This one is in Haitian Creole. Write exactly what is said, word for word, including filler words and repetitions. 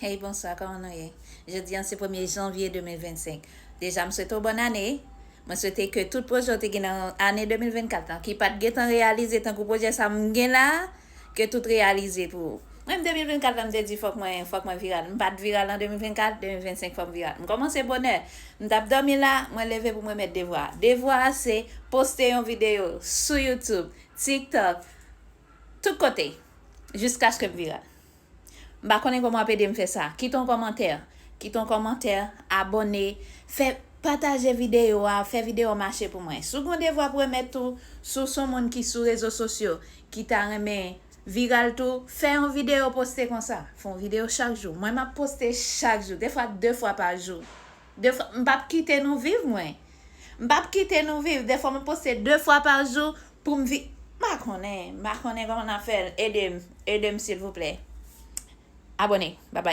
Hey, bonswa, kòman nou ye? Jodi a se premye janvye de mil vennsenk. Deja, m swete w bòn ane. Mwen swete ke tout pwojè w te gen nan ane de mil vennkat lan, ki pa t gentan reyalize, tankou pwojè sa m gen la, ke tout reyalize pou ou. Mwen, de mil vennkat lan, m te di fòk mwen, fòk mwen viral. M pa t viral an de mil vennkat, de mil vennsenk fòk m viral. M kòmanse bonè. M t ap dòmi la, mwen leve pou mwen mèt devwa. Devwa a se poste yon videyo sou YouTube, TikTok, tout kote, jiskaske m viral. M pa konnen kòman w ap ede m fè sa. Kite yon kòmantè. Kite yon kòmantè, abòne, fè pataje videyo a, fè videyo a mache pou mwen. Si w gen yon devwa pou remèt tou, si w se yon moun ki sou rezo sosyo, ki ta renmen viral tou, fè yon videyo poste konsa. Fè yon videyo chak jou. Mwen, m ap poste chak jou, defwa de fwa pa jou. De fwa, m p ap kite nou viv, mwen. M p ap kite nou viv. Defwa, mwen poste de fwa pa jou pou m vi-, m pa konnen, m pa konnen kòman n ap fè l. Ede m, ede m, silvouplè. Abòne, babay.